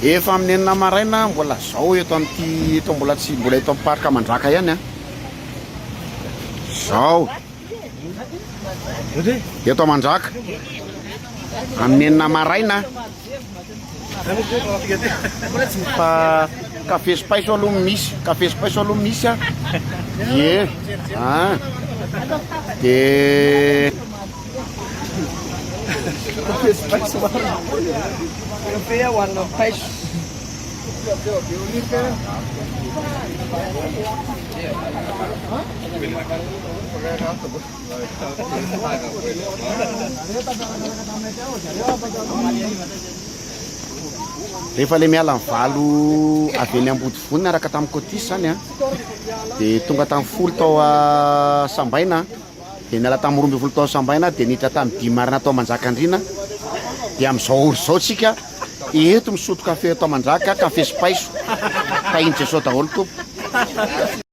Efa amin'ny enina maraina mbola zao eto amin'ity eto mbola tsy mbola eto amin'ny parc Mandraka ihany a. Zao. Eto Mandraka. Amin'ny enina maraina. Fa café sy paiso aloha misy, café sy paiso aloha misy a. Ie. Ah. De Café sy paiso marina. Café hohanina amin'ny paiso. Rehefa le miala ny valo avy eny Ambodivona niaraka tamin'ny Cotisse zany a, de tonga tamin'ny folo tao Sambaina, de niala tamin'ny 12 tao Sambaina de niditra tamin'ny dimy maraina tao Manjakandriana, de amin'izao ora izao tsika eto misotro kafe eto Mandraka, kafe sy paiso. Tahin'i Jesoa daholo tompoko.